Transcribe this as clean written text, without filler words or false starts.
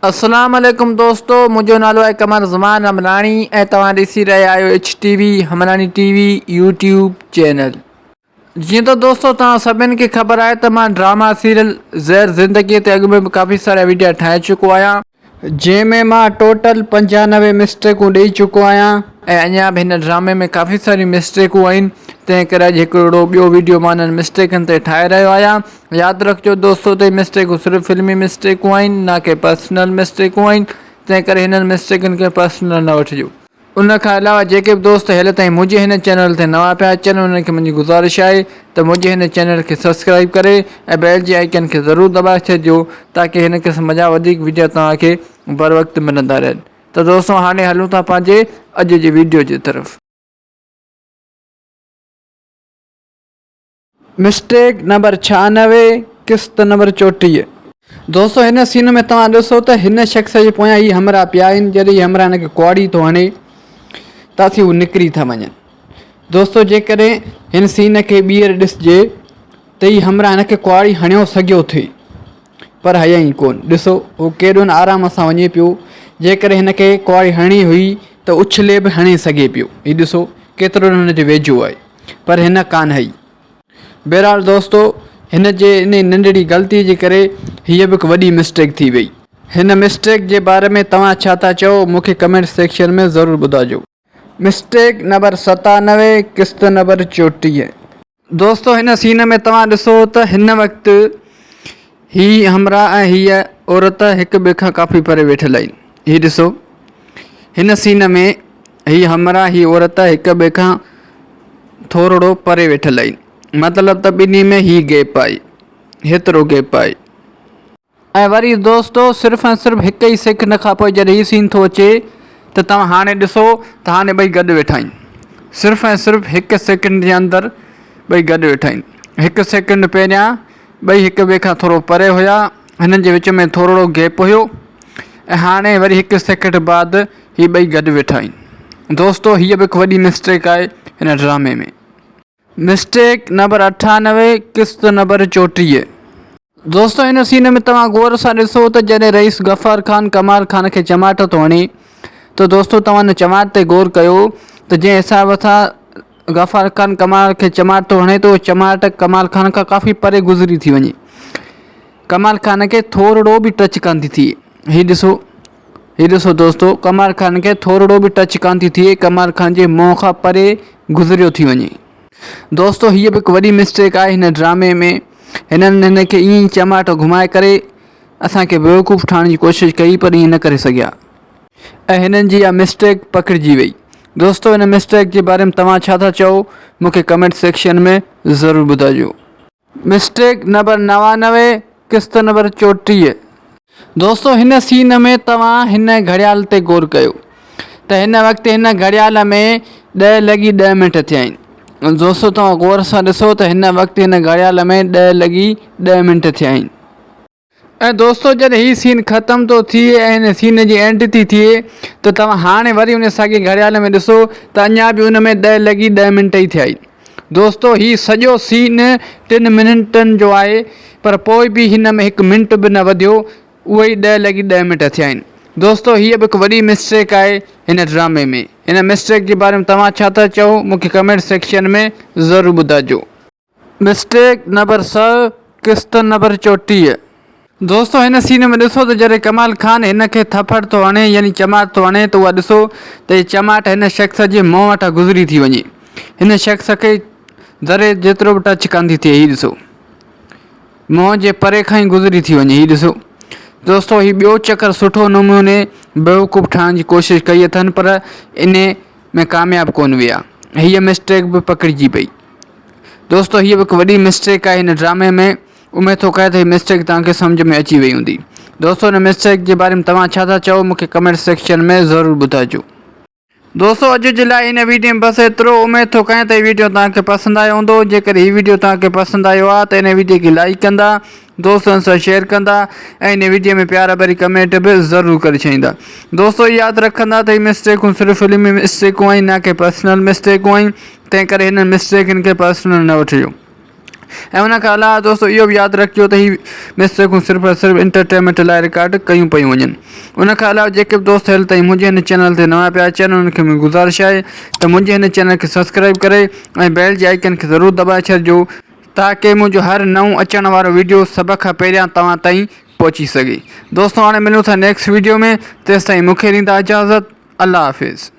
اسلام عليڪم دوستو منهنجو نالو آهي قمر زمان همراڻي ۽ توهان ڏسي رهيا آهيو H T V Hamrani T V YouTube channel. جيئن ته دوستو توهان سڀن کي خبر آهي ته مان ڊراما سيريل زهر زندگي تي اڳ ۾ به ڪافي سارا ويڊيا ٺاهي چڪو آهيان. جنهن ۾ مان ٽوٽل 95 مسٽيڪون ڏئي چڪو آهيان. ۽ اڃا به هن ڊرامي ۾ ڪافي ساريون مسٽيڪون آهن تنهن ڪري اڄ هڪ اهڙو ٻيو ويڊيو مان انهن مسٽيڪن تي ٺاهي رهيو آهيان. ياد رکجو دوستو ته هي مسٽيڪون صرف فلمي مسٽيڪون آهن نه ڪي پرسنل مسٽيڪون آهن تنهن ڪري هنن مسٽيڪن کي پرسنل نه وٺجو. ان کان علاوه جيڪي به دوست هيل تائين منهنجي هن چينل تي نوان پيا اچن انهن کي منهنجي گذارش آهي ته منهنجي هن چينل کي سبسڪرائيب ڪري ۽ بيل جي آئيڪن کي ضرور دٻائي ڇڏجو تاڪه هن قسم جا وڌيڪ وڊيو توهان کي بروقت ملندا رهن ته دوستو هاڻي هلون ٿا پنهنجي اڄ جي وڊيو جي طرف. مسٽيڪ نمبر 96 قسط نمبر 34. دوستو هن سين ۾ توهان ڏسو ته هن شخص جي پويان هي همراهه پيا آهن جڏهن هي همراهه هن کي ڪهاڙي ٿو هڻي ته اسين هو نڪري ٿا وڃن دوستو جيڪڏهن هن سين کي ٻيهر ڏسجي ته هي همراهه هن کي ڪهاڙي هڻيو سگهيو ٿي پر هنيائين ڪون ڏسو هو ڪيڏو نه آرام سان وڃي پيو جيڪڏهن هن کي ڪهاڙي هڻڻي هئي ته اڇلي به هڻي سگهي پيو هي ڏسو ڪيترو نه هن جي ويجهو آهي پر هن ڪانه هئي. بهرحال دوستو هن جي انهي ننڍڙي غلطي جي ڪري هيء به هڪ وڏي مسٽيڪ ٿي وئي. هن مسٽيڪ جي باري ۾ توهان ڇا ٿا چئو مون کي ڪمينٽ سيڪشن ۾ ضرور ٻڌاجو. مسٽيڪ نمبر 97 قسط نمبر 34. دوستو هن سين ۾ توهان ڏسو ته هن وقت هي همراهه ۽ هيء عورت هڪ ٻئي کان ڪافي پري ويٺل آهن. هي ڏسو هن سين ۾ هي همراهه هي عورت هڪ ٻئي کان ٿورڙو پري ويٺل آهن مطلب ته ٻنهي ۾ هي گيپ آهي هيترو گيپ آهي. ۽ وري دوستو صرف ۽ صرف هڪ ئي سيڪنڊ کان پوء جڏهن هي سين ٿو اچي ته توهان هاڻي ڏسو ته هاڻي ٻئي گڏ ويٺا آهن صرف ۽ صرف هڪ سيڪنڊ جي اندر ٻئي گڏ ويٺا آهن هڪ سيڪنڊ پهريان ٻئي هڪ ٻئي کان ٿورو پري هيا هنن جي وچ ۾ ٿورڙو گيپ هيو ۽ هاڻي وري هڪ سيڪنڊ بعد هي ٻئي گڏ ويٺا آهن. دوستو هيء به هڪ وڏي مسٽيڪ آهي هن ڊرامي ۾. مسٽيڪ نمبر 98 قسط نمبر 34. دوستو هن سين ۾ توهان غور سان ڏسو ته جڏهن رئيس غفار خان ڪمال خان کي چماٽ ٿو هڻي ته دوستو توهان ان چماٽ تي غور ڪيو ته جنهن حساب سان غفار خان ڪمال کي چماٽ ٿو هڻي ته اهو چماٽ ڪمال خان کان ڪافي پري گذري ٿي وڃي ڪمال خان کي ٿورڙو به ٽچ ڪانه ٿي ٿئي هي ڏسو هي ڏسو دوستو ڪمال خان کي ٿورڙو به ٽچ ڪانه ٿي ٿئي ڪمال خان جي منهن کان پري گذريو ٿي وڃي. دوستو هيء به هڪ وڏي مسٽيڪ آهي هن ڊرامي ۾ هنن هن کي ائين ئي چماٽ گهمائي ڪري اسان کي بيوقوف ٺاهڻ جي ڪوشش ڪئي پر ائين نه ڪري سگهيا ۽ هنن جي اها مسٽيڪ پڪڙجي وئي دوستو هن مسٽيڪ جي باري ۾ توهان ڇا ٿا چئو مون کي ڪمينٽ سيڪشن ۾ ضرور ٻڌائجو. مسٽيڪ نمبر 99 قسط نمبر 34. دوستو هن سين ۾ توهان هن گهڙيال تي غور ڪيو ته هن وقت هن گهڙيال ۾ ڏهه لڳي ڏهه منٽ ٿيا آهن دوستو توهان غور سان ڏسو ته هن وقت هن گهڙيال ۾ ڏهه لڳي ڏهه منٽ ٿيا آهن. ۽ دوستو جڏهن هي سين ختم ٿو ٿئي ۽ هن سين جي اينڊ ٿي ٿئي ته توهان هاڻي وري ان ساڳي گهڙيال ۾ ڏسو ته اڃا به ان ۾ ڏهه لڳي ڏهه منٽ ئي ٿيا آهن دوستو هي سڄو سين ٽن منٽن جو آهي پر پوء به هن ۾ هڪ منٽ به نه وڌيو اهي ئي ڏهه لڳي ڏهه منٽ ٿيا آهن دوستو هيء به هڪ وڏي مسٽيڪ آهي هن ڊرامي ۾ هن مسٽيڪ جي باري ۾ توهان ڇا ٿا چئو مون کي ڪمينٽ سيڪشن ۾ ضرور ٻڌائجو. مسٽيڪ نمبر 100 قسط نمبر 34. دوستو هن سين ۾ ڏسو ته جڏهن ڪمال خان هن کي ٿڦڙ ٿو هڻي يعني چماٽ ٿو هڻي ته اها ڏسو ته هي چماٽ هن شخص جي منهن وٽان گذري ٿي وڃي هن شخص کي ذري جيترو به ٽچ ڪانه ٿي ٿئي هي ڏسو منهن جي پري کان ئي گذري ٿي وڃي هي ڏسو دوستو هي ٻيو چڪر سٺو نموني بيوقوف ٺاهڻ جي ڪوشش ڪئي اٿن پر انهي ۾ ڪامياب ڪونه ويا هيء مسٽيڪ به پڪڙجي پئي. دوستو هيء به هڪ وڏي مسٽيڪ آهي هن ڊرامي ۾ اميد ٿو ڪيان ته هي مسٽيڪ توهان کي سمجهه ۾ اچي وئي هوندي دوستو هن مسٽيڪ جي باري ۾ توهان ڇا ٿا چئو مون کي ڪمينٽ سيڪشن ۾ ضرور ٻڌائجو. دوستو اڄ جي لاء هن ويڊيو ۾ بس ايترو اميد ٿو ڪيان ته هي ويڊيو توهان کي پسند آيو هوندو جيڪڏهن هي ويڊيو توهان کي پسند آيو آهي ته هن ويڊيو کي لائيڪ ڪندا دوستن سان شيئر ڪندا ۽ هن ويڊيو ۾ پيار ڀري ڪمينٽ به ضرور ڪري ڇڏيندا دوستو ياد رکندا ته هي مسٽيڪون صرف فلمي مسٽيڪون آهن نه ڪي پرسنل مسٽيڪون آهن تنهن ڪري هنن مسٽيڪن کي پرسنل نه وٺجو. ۽ ان کان علاوه دوستو اهو به ياد رکجو ته هي مسٽيڪون صرف ۽ صرف انٽرٽينمينٽ لاء رڪارڊ ڪيون پيون وڃن. ان کان علاوه جيڪي به دوست هيل تائين منهنجي هن چينل تي نوان پيا اچن انهن کي منهنجي گذارش آهي ته منهنجي هن چينل کي سبسڪرائب ڪري ۽ بيل جي آئيڪن کي ضرور دٻائي ڇڏجو تاڪه منهنجو هر نئون اچڻ وارو ويڊيو سڀ کان پهريان توهان تائين پهچي سگهي. دوستو هاڻي ملون ٿا نيڪسٽ ويڊيو ۾ تيستائين مونکي ڏيندا اجازت الله حافظ.